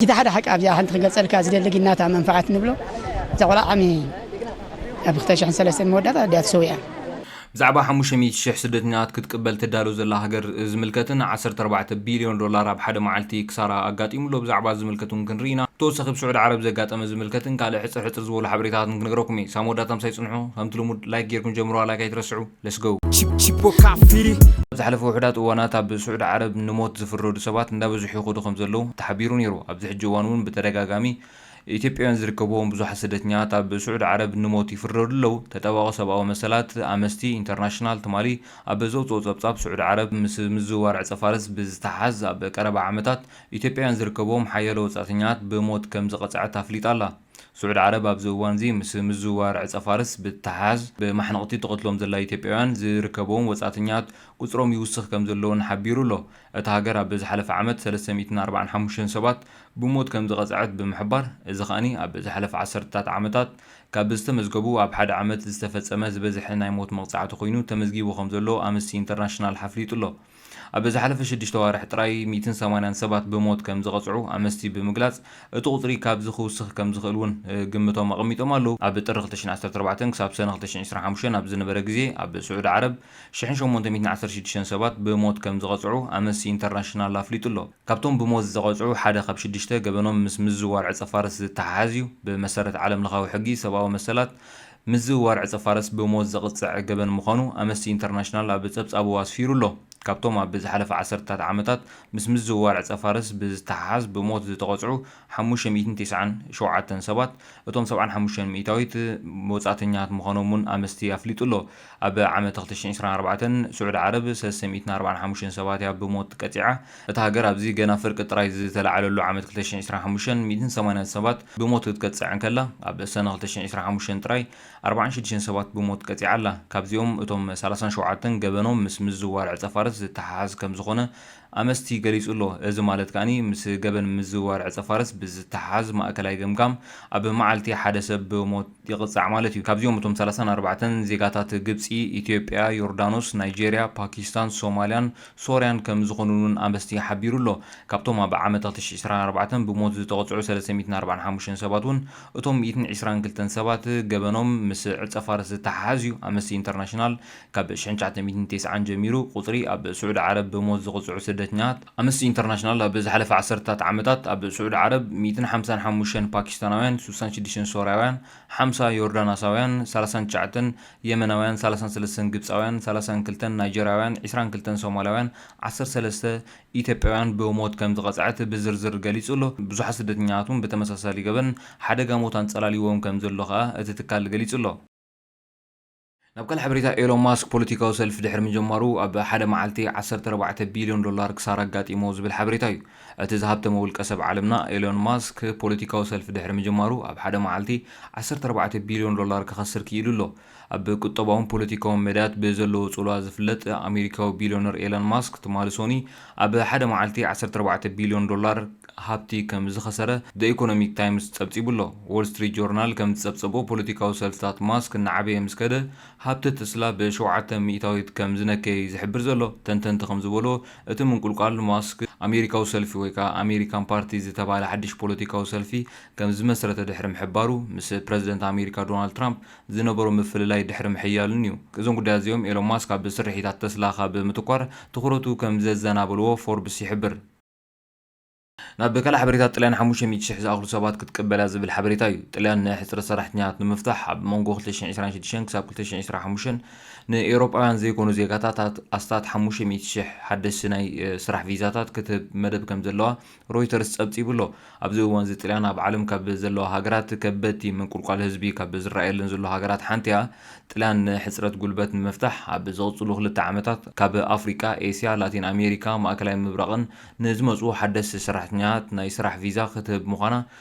እቲ ሓደ ሓቂ ኣብዚኣ ሓንቲ ክገልጸልካ ዝደሊ ግን ናታ መንፈዓት ንብሎ። እዛ ቆልዓ ዓሚ ኣብ ክልተ ሽሕን ሰለስተን መወዳእታ ኣዲኣ ተሰዊኣ። ብዛዕባ ሓሙሽተ ሚእቲ ሽሕ ስደተኛታት ክትቅበል ትዳሎ ዘላ ሃገር ዝምልከትን ዓሰርተ ኣርባዕተ ቢልዮን ዶላር ኣብ ሓደ መዓልቲ ክሳራ ኣጋጢሙሎ ብዛዕባ ዝምልከት እውን ክንርኢ ኢና። ተወሳኺ ብስዑዲ ዓረብ ዘጋጠመ ዝምልከትን ካልእ ሕጽር ሕጽር ዝበሉ ሓበሬታትን ክንነግረኩም እየ። ሳብ መወዳእታ ምሳይ ጽንሑ። ከምቲ ልሙድ ላይክ ጌርኩም ጀምሩዋ። ላይክ ኣይትረስዑ። Let's go። ቺፖ ካፊሪ። ኣብ ዝሓለፈ ውሑዳት እዋናት ኣብ ስዑዲ ዓረብ ንሞት ዝፍረዱ ሰባት እንዳበዝሑ ይኸዱ ከም ዘለዉ ተሓቢሩ ነይሩ። ኣብዚ ሕጂ እዋን እውን ብተደጋጋሚ ኢትዮጵያውያን ዝርከብዎም ብዙሓት ስደተኛታት ኣብ ስዑዲ ዓረብ ንሞት ይፍረዱ ኣለዉ። ተጣባቒ ሰብኣዊ መሰላት ኣምነስቲ ኢንተርናሽናል ትማሊ ኣብ ዘውፅኦ ጸብጻብ፣ ስዑዲ ዓረብ ምስ ምዝውዋር ዕጸ ፋርስ ብዝተሓዝ ኣብ ቀረባ ዓመታት ኢትዮጵያውያን ዝርከብዎም ሓያሎ ወጻእተኛታት ብሞት ከም ዝቐጽዐት ኣፍሊጣ ኣላ። ስዑዲ ዓረብ ኣብዚ እዋን እዚ ምስ ምዝውዋር ዕጸ ፋርስ ብተሓዝ ብማሕነቕቲ ትቐትሎም ዘላ ኢትዮጵያውያን ዝርከብዎም ወጻእተኛታት ቁጽሮም ይውስኽ ከም ዘለውን ሓቢሩ ኣሎ። እታ ሃገር ኣብ ዝሓለፈ ዓመት ሰለስተ ሚእትን ኣርባዓን ሓሙሽተን ሰባት ብሞት ከም ዝቐጽዐት ብምሕባር፣ እዚ ከኣኒ ኣብ ዝሓለፈ ዓሰርተታት ዓመታት ካብ ዝተመዝገቡ ኣብ ሓደ ዓመት ዝተፈጸመ ዝበዝሐ ናይ ሞት መቕጻዕቲ ኮይኑ ተመዝጊቡ ከም ዘሎ ኣምነስቲ ኢንተርናሽናል ሓፍሊጡ ኣሎ። ኣብ ዝሓለፈ ሽዱሽተ ዋርሕ ጥራይ ሚእትን ሰማንያን ሰባት ብሞት ከም ዝቐጽዑ ኣምነስቲ ብምግላጽ፣ እቲ ቁጽሪ ካብዚ ክውስኽ ከም ዝኽእል እውን፣ እ፣ ግምቶም ኣቐሚጦም ኣለዉ። ኣብ ጥሪ ክልተ ሽሕን ዓሰርተ ኣርባዕተን ክሳብ ሰነ ክልተ ሽሕን ዕስራን ሓሙሽተን ኣብ ዝነበረ ግዜ፣ ኣብ ስዑዲ ዓረብ ሽሕን ሸሞንተ ሚእትን ዓሰርተ ሽዱሽተን ሰባት ብሞት ከም ዝቐጽዑ ኣምነስቲ ኢንተርናሽናል ኣፍሊጡ ኣሎ። ካብቶም ብሞት ዝተቐጽዑ ሓደ ካብ ሽዱሽተ ገበኖም ምስ ምዝውዋር ዕጸ ፋርስ ዝተሓሓዝ እዩ። ብመሰረት ዓለምለኻዊ ሕጊ ሰብኣዊ መሰላት፣ ምዝውዋር ዕጸ ፋርስ ብሞት ዘቕጽዕ ገበን ምዃኑ ኣምነስቲ ኢንተርናሽናል ኣብ ጸብጻቡ ኣስፊሩ ኣሎ። ካብቶም ኣብ ዝሓለፈ ዓሰርተታት ዓመታት ምስ ምዝውዋር ዕጸ ፋርስ ብዝተሓሓዝ ብሞት ዝተቐጽዑ ሓሙሽተ ሚእትን ተስዓን ሸውዓተን ሰባት፣ እቶም ሰብዓን ሓሙሽተን ሚእታዊት ወጻእተኛታት ምዃኖም እውን ኣምነስቲ ኣፍሊጡ ኣሎ። ኣብ ዓመት ክልተ ሽሕን ዕስራን ኣርባዕተን ስዑዲ ዓረብ ሰለስተ ሚእትን ኣርባዓን ሓሙሽተን ሰባት እያ ብሞት ቀጺዓ። እታ ሃገር ኣብዚ ገና ፍርቂ ጥራይ ዝተለዓለሉ ዓመት ክልተ ሽሕን ዕስራን ሓሙሽተን ሚእትን ሰማንያን ሰባት ብሞት ክትቀጽዕ እንከላ፣ ኣብ ሰነ ክልተ ሽሕን ዕስራን ሓሙሽተን ጥራይ ኣርባዓን ሽዱሽተን ሰባት ብሞት ቀጺዓ ኣላ። ካብዚኦም እቶም ሰላሳን ሸውዓተን ገበኖም ምስ ምዝውዋር ዕጸ ፋርስ ዝተሓሓዝ ከም ዝኾነ ኣምነስቲ ገሊጹ ኣሎ። እዚ ማለት ከኣኒ ምስ ገበን ምዝውዋር ዕጸ ፋርስ ብዝተሓሓዝ ማእከላይ ገምጋም ኣብ መዓልቲ ሓደ ሰብ ብሞት ይቕጻዕ ማለት እዩ። ካብዚኦም እቶም ሰላሳን ኣርባዕተን ዜጋታት ግብጺ፣ ኢትዮጵያ፣ ዮርዳኖስ፣ ናይጄርያ፣ ፓኪስታን፣ ሶማልያን ሶርያን ከም ዝኾኑን ኣምነስቲ ሓቢሩ ኣሎ። ካብቶም ኣብ ዓመት ክልተ ሽሕን ዕስራን ኣርባዕተን ብሞት ዝተቐጽዑ ሰለስተ ሚእትን ኣርባዓን ሓሙሽተን ሰባት እውን እቶም ሚእትን ዕስራን ክልተን ሰባት ገበኖም ምስ ዕጸ ፋርስ ዝተሓሓዝ እዩ። ኣምነስቲ ኢንተርናሽናል ካብ ሽሕን ትሽዓተ ሚእትን ተስዓን ጀሚሩ ቁጽሪ ኣብ ስዑዲ ዓረብ ብሞት ዝቕጽዑ ስደተኛታት፣ ኣምነስቲ ኢንተርናሽናል ኣብ ዝሓለፈ ዓሰርተታት ዓመታት ኣብ ስዑዲ ዓረብ ሚእትን ሓምሳን ሓሙሽተን ፓኪስታናውያን፣ ስሳን ሽዱሽተን ሶርያውያን፣ ሓምሳ ዮርዳኖሳውያን፣ ሰላሳን ትሽዓተን የመናውያን፣ ሰላሳን ሰለስተን ግብጻውያን፣ ሰላሳን ክልተን ናይጀርያውያን፣ ዕስራን ክልተን ሶማላውያን፣ ዓሰርተ ሰለስተ ኢትዮጵያውያን ብሞት ከም ዝቐጽዐት ብዝርዝር ገሊጹ ኣሎ። ብዙሓት ስደተኛታት እውን ብተመሳሳሊ ገበን ሓደጋ ሞት ኣንጸላልይዎም ከም ዘሎ ከኣ እቲ ትካል ገሊጹ ኣሎ። ናብ ካልእ ሓበሬታ፣ ኤሎን ማስክ ፖለቲካዊ ሰልፊ ድሕሪ ምጅማሩ ኣብ ሓደ መዓልቲ ዓሰርተ ኣርባዕተ ቢልዮን ዶላር ክሳራ ኣጋጢሞ ዝብል ሓበሬታ እዩ። እቲ ዝሃብተመ ውልቀ ሰብ ዓለምና ኤሎን ማስክ ፖለቲካዊ ሰልፊ ድሕሪ ምጅማሩ ኣብ ሓደ መዓልቲ ዓሰርተ ኣርባዕተ ቢልዮን ዶላር ክኸስር ክኢሉ ኣሎ። ኣብ ቁጠባውን ፖለቲካውን መዳያት ብዘለዎ ጽልዋ ዝፍለጥ ኣሜሪካዊ ቢልዮነር ኤሎን ማስክ ትማሊ ሰኑይ ኣብ ሓደ መዓልቲ ዓሰርተ ኣርባዕተ ቢልዮን ዶላር ሃብቲ ከም ዝኸሰረ The Economic Times ጸብጺቡ ኣሎ። ዎል ስትሪት ጆርናል ከም ዝጸብጸቦ፣ ፖለቲካዊ ሰልፍታት ማስክ እናዓበየ ምስ ከደ፣ ሃብቲ ተስላ ብሸውዓተ ሚእታዊት ከም ዝነከየ እዩ ዝሕብር ዘሎ። ተንተንቲ ከም ዝበሎ፣ እቲ ምንቁልቋል ማስክ ኣሜሪካዊ ሰልፊ ወይ ከኣ ኣሜሪካን ፓርቲ ዝተባህለ ሓድሽ ፖለቲካዊ ሰልፊ ከም ዝመስረተ ድሕሪ ምሕባሩ፣ ምስ ፕረዚደንት ኣሜሪካ ዶናልድ ትራምፕ ዝነበሮ ምፍልላይ ድሕሪ ምሕያሉን እዩ። እዞም ጉዳያት እዚኦም ኤሎን ማስክ ኣብ ስርሒታት ተስላ ካብ ምትኳር ትኹረቱ ከም ዘዘናበልዎ ፎርብስ ይሕብር። ናብ ካልእ ሓበሬታ፣ ጥልያን ሓሙሽተ ሚእቲ ሽሕ ዝኣኽሉ ሰባት ክትቅበል እያ ዝብል ሓበሬታ እዩ። ጥልያን ንሕጽረት ሰራሕተኛታት ንምፍታሕ ኣብ መንጎ ክልተ ሽሕን ዕስራን ሽዱሽተን ክሳብ ክልተ ሽሕን ዕስራን ሓሙሽተን ንኤውሮጳውያን ዘይኮኑ ዜጋታት ኣስታት ሓሙሽተ ሚእቲ ሽሕ ሓደስቲ ናይ፣ እ፣ ስራሕ ቪዛታት ክትህብ መደብ ከም ዘለዋ ሮይተርስ ጸብጺቡ ኣሎ። ኣብዚ እዋን እዚ ጥልያን ኣብ ዓለም ካብ ዘለዋ ሃገራት ከበድቲ ምንቁልቋል ህዝቢ ካብ ዝረኣየለን ዘሎ ሃገራት ሓንቲ እያ። ጥልያን ንሕጽረት ጉልበት ንምፍታሕ ኣብ ዝቕጽሉ ክልተ ዓመታት ካብ ኣፍሪቃ፣ ኤስያ፣ ላቲን ኣሜሪካ፣ ማእከላይ ምብራቕን ንዝመጹ ሓደስቲ ሰራሕተኛታት ናይ ስራሕ ቪዛ ክትህብ ምዃና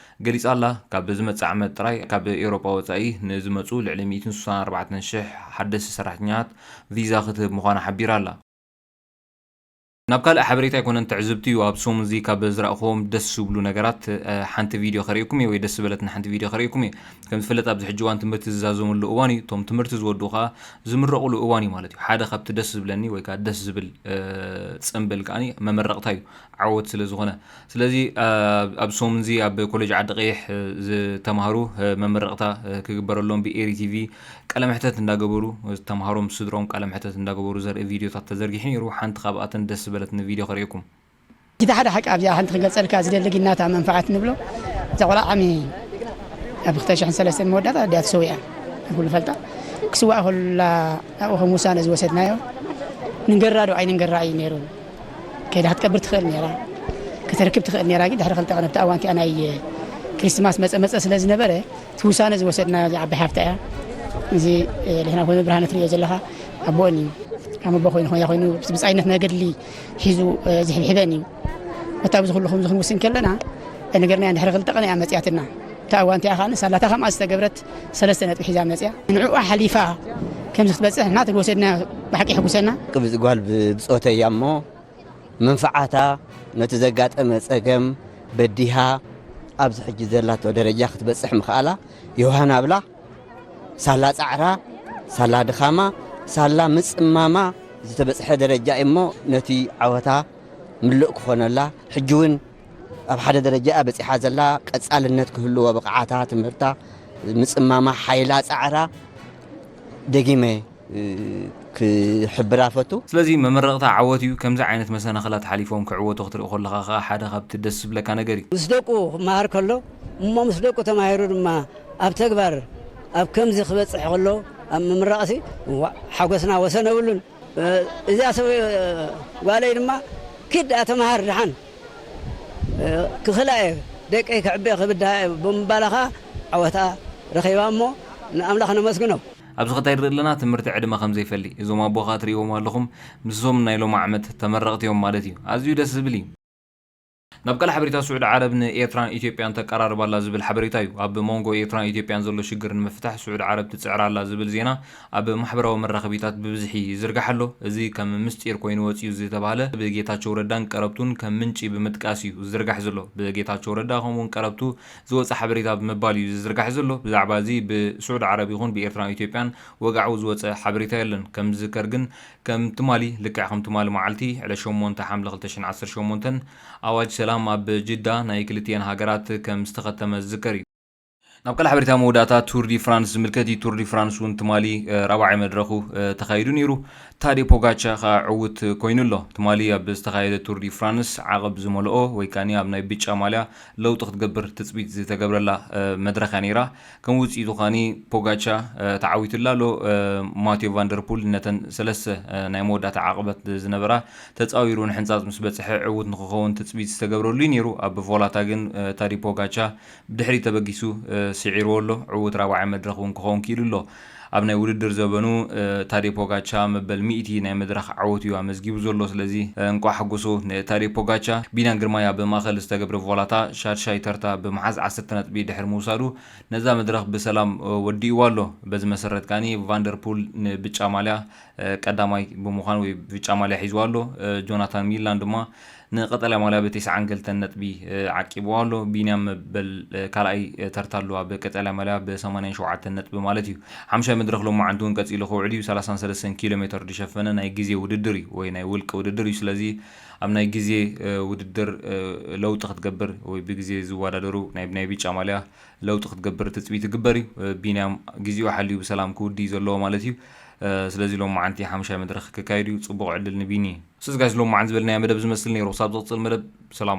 ገሊጻ ኣላ። ካብ ዝመጽእ ዓመት ጥራይ ካብ ኤውሮጳ ወጻኢ ንዝመጹ ልዕሊ ሚእትን ስሳን ኣርባዕተን ሽሕ ሓደስቲ ሰራሕተኛታት ቪዛ ክትህብ ምዃና ሓቢራ ኣላ። ናብ ካልእ ሓበሬታ ኣይኮነን ትዕዝብቲ እዩ። ኣብ ሰሙን እዚ ካብ ዝረእኹዎም ደስ ዝብሉ ነገራት፣ እ፣ ሓንቲ ቪድዮ ከርእየኩም እየ፣ ወይ ደስ ዝበለትን ሓንቲ ቪድዮ ከርእየኩም እየ። ከም ዝፍለጥ ኣብዚ ሕጂ እዋን ትምህርቲ ዝዛዘመሉ እዋን እዩ። እቶም ትምህርቲ ዝወድኡ ከዓ ዝምረቑሉ እዋን እዩ ማለት እዩ። ሓደ ካብቲ ደስ ዝብለኒ ወይ ከዓ ደስ ዝብል፣ እ፣ ጽምብል ከዓኒ መመረቕታ እዩ፣ ዓወት ስለ ዝኾነ። ስለዚ፣ እ፣ ኣብ ሰሙን እዚ ኣብ ኮሌጅ ዓዲ ቀይሕ፣ እ፣ ዝተምሃሩ፣ እ፣ መመረቕታ፣ እ፣ ክግበረሎም ብኤሪ ቲቪ ቃለ መሕተት እንዳገበሩ፣ ተምሃሮ ምስ ስድሮም ቃለ መሕተት እንዳገበሩ ዘርኢ ቪድዮታት ተዘርጊሑ ነይሩ። ሓንቲ ካብኣተን ደስ ዝበለትኒ ቪድዮ ከርእየኩም። እቲ ሓደ ሓቂ ኣብዚኣ ሓንቲ ክገልጸልካ ዝደሊ ግን ናታ መንፈዓት ንብሎ። እዛ ቆልዓ ዓሚ ኣብ ክልተ ሽሕን ሰለስተን መወዳእታ ኣዲኣ ተሰዊኣ። ኩሉ ፈልጣ። ክስዋእ ከላ ኣብኡ ከም ውሳነ ዝወሰድናዮ። ንንገራ ዶ ኣይንንገራ እዩ ነይሩ። ከይዳ ክትቀብር ትኽእል ነይራ። ከተርክብ ትኽእል ነይራ፣ ግን ድሕሪ ክልተ ቀን ኣብቲ ኣዋን እቲኣ ናይ ክሪስማስ መጸ መጸ ስለ ዝነበረ፣ እቲ ውሳነ ዝወሰድና እዚ ዓባይ ሓፍታ እያ። እዚ፣ እ፣ ልሕና ኮይኑ ብርሃነ ትርእዮ ዘለኻ ኣቦን እዩ። ከም ኣቦ ኮይኑ፣ ኮይኑ፣ ኮይኑ፣ ብጻይነት ናይ ገድሊ ሒዙ፣ እ፣ ዝሕብሕበን እዩ። በታ ኣብዚ ኩሉ ከምዚ ክንውስን ከለና፣ ኣይነገርናያን ድሕሪ ክልተ ቀን እያ መጽያትና። እታ እዋን እቲኣ ከኣ ሳላታ ከምኣ ዝተገብረት ሰለስተ ነጥቢ ሒዛ መጽያ። ንዕኡ ሓሊፋ ከምዚ ክትበጽሕ ናቲ ዝወሰድና ብሓቂ ይሕጉሰና። ቅብጽ ጓል ብ-፣ ብጾተይ እያ እሞ፣ መንፍዓታ ነቲ ዘጋጠመ ጸገም በዲሃ ኣብዚ ሕጂ ዘላቶ ደረጃ ክትበጽሕ ምኽኣላ ዮሃና ብላ ሳላ ጻዕራ፣ ሳላ ድኻማ፣ ሳላ ምጽማማ ዝተበጽሐ ደረጃ እሞ ነቲ ዓወታ ምሉእ ክኾነላ፣ ሕጂ እውን ኣብ ሓደ ደረጃ እያ በጺሓ ዘላ፣ ቀጻልነት ክህልዎ ብቕዓታ፣ ትምህርታ፣ ምጽማማ፣ ሓይላ፣ ጻዕራ ደጊመ፣ እ፣ ክሕብራ ፈቱ። ስለዚ መመረቕታ ዓወት እዩ። ከምዚ ዓይነት መሰናኽላት ሓሊፎም ክዕወቱ ክትርኢ ከለኻ ኸኣ ሓደ ካብቲ ደስ ዝብለካ ነገር እዩ። ምስ ደቁ ክመሃር ከሎ እሞ ምስ ደቁ ተማሂሩ ድማ ኣብ ተግባር ኣብ ከምዚ ክበጽሕ ከሎ ኣብ ምምራቕሲ ዋ-፣ ሓጎስና ወሰን የብሉን። እ፣ እዚኣ ሰብ፣ እ፣ ጓለይ ድማ ኪድ ኣተምሃር ደሓን፣ እ፣ ክኽላ እየ፣ ደቀይ ክዕበ ክብድሃ እየ ብምባላ ኸኣ ዓወታ ረኺባ እሞ ንኣምላኽ ነመስግኖ። ኣብዚ ኸታይ ንርኢ ኣለና ትምህርቲ ዕድመ ከም ዘይፈሊ። እዞም ኣቦ ኸኣ ትርእይዎም ኣለኹም፣ ምስዞም ናይ ሎሚ ዓመት ተመረቕቲ እዮም ማለት እዩ። ኣዝዩ ደስ ዝብል እዩ። ናብ ካልእ ሓበሬታ፣ ስዑዲ ዓረብ ንኤርትራን ኢትዮጵያን ተቀራርብ ኣላ ዝብል ሓበሬታ እዩ። ኣብ መንጎ ኤርትራን ኢትዮጵያን ዘሎ ሽግር ንምፍታሕ ስዑዲ ዓረብ ትጽዕር ኣላ ዝብል ዜና ኣብ ማሕበራዊ መራኸቢታት ብብዝሒ ይዝርጋሕ ኣሎ። እዚ ከም ምስጢር ኮይኑ ወጺኡ ዝተባህለ ብጌታቸው ረዳን ቀረብቱን ከም ምንጪ ብምጥቃስ እዩ ዝዝርጋሕ ዘሎ። ብጌታቸው ረዳ ከምኡውን ቀረብቱ ዝወጸ ሓበሬታ ብምባል እዩ ዝዝርጋሕ ዘሎ። ብዛዕባ እዚ ብስዑዲ ዓረብ ይኹን ብኤርትራን ኢትዮጵያን ወግዓዊ ዝወጸ ሓበሬታ የለን። ከም ዝዝከር ግን ከም ትማሊ፣ ልክዕ ከም ትማሊ መዓልቲ ዕለት ሸሞንተ ሓምለ ክልተ ሽሕን ዓሰርተ ሸሞንተን ኣዋጅ ሰላም ኣብ ጅዳ ናይ ክልቲኤን ሃገራት ከም ዝተኸተመ ዝዝከር እዩ። ናብ ካልእ ሓበሬታ መወዳእታ ቱር ዲ ፍራንስ ዝምልከት እዩ። ቱር ዲ ፍራንስ እውን ትማሊ፣ እ፣ ራብዓይ መድረኹ፣ እ፣ ተኻይዱ ነይሩ። ታዴ ፖጋቻ ኸኣ ዕዉት ኮይኑ ኣሎ። ትማሊ ኣብ ዝተኻየደ ቱር ዲ ፍራንስ ዓቐብ ዝመልኦ ወይ ከኣ ኣብ ናይ ብጫ ማልያ ለውጢ ክትገብር ትጽቢት ዝተገብረላ፣ እ፣ መድረኽ እያ ነይራ። ከም ውጽኢቱ ኸኣ ፖጋቻ፣ እ፣ ተዓዊቱላ ኣሎ። እ፣ ማቴዮ ቫንደርፑል ነተን ሰለስተ፣ እ፣ ናይ መወዳእታ ዓቐበት ዝነበራ ተጻዊሩ ንሕንጻጽ ምስ በጽሐ ዕዉት ንክኸውን ትጽቢት ዝተገብረሉ እዩ ነይሩ። ኣብ ቮላታ ግን፣ እ፣ ታዴ ፖጋቻ ብድሕሪት ተበጊሱ፣ እ፣ ስዒርዎ ኣሎ። ዕዉት ራብዓይ መድረኽ እውን ክኸውን ክኢሉ ኣሎ። ኣብ ናይ ውድድር ዘበኑ፣ እ፣ ታዴ ፖጋቻ መበል ሚእቲ ናይ መድረኽ ዓወት እዩ ኣመዝጊቡ ዘሎ። ስለዚ፣ እ፣ እንቋዕ ሓጎሱ ንታዴ ፖጋቻ። ቢንያም ግርማይ ኣብ ማእከል ዝተገብረ ቮላታ ሻድሻይ ተርታ ብምሓዝ ዓሰርተ ነጥቢ ድሕሪ ምውሳዱ ነዛ መድረኽ ብሰላም፣ እ፣ ወዲእዋ ኣሎ። በዚ መሰረት ከኣ ቫንደርፑል ንብጫ ማልያ፣ እ፣ ቀዳማይ ብምዃን ወይ ብጫ ማልያ ሒዝዋ ኣሎ። እ፣ ጆናታን ሚላን ድማ ንቀጠልያ ማልያ ብተስዓን ክልተን ነጥቢ፣ እ፣ ዓቂብዋ ኣሎ። ቢንያም መበል፣ እ፣ ካልኣይ፣ እ፣ ተርታ ኣሎ ኣብ ቀጠልያ ማልያ ብሰማንያን ሸውዓተን ነጥቢ ማለት እዩ። ሓምሻይ መድረኽ ሎማዓንቲ እውን ቀጺሉ ክውዕል እዩ። ሰላሳን ሰለስተን ኪሎ ሜትር ዝሸፈነ ናይ ግዜ ውድድር እዩ ወይ ናይ ውልቂ ውድድር እዩ። ስለዚ ኣብ ናይ ግዜ፣ እ፣ ውድድር፣ እ፣ ለውጢ ክትገብር ወይ ብግዜ ዝወዳደሩ ናይ፣ ናይ ብጫ ማልያ ለውጢ ክትገብር ትጽቢት ይግበር እዩ። እ፣ ቢንያም ግዜኡ ሓልዩ ብሰላም ክውዲ እዩ ዘለዎ ማለት እዩ። እ፣ ስለዚ ሎማዓንቲ ሓምሻይ መድረኽ ክካየድ እዩ። ጽቡቕ ዕድል ንቢኒ። ስለዚ ጋይስ ሎማዓንቲ ዝበልናዮ መደብ ዝመስል ነይሩ። ክሳብ ዝቕጽል መደብ ሰላም።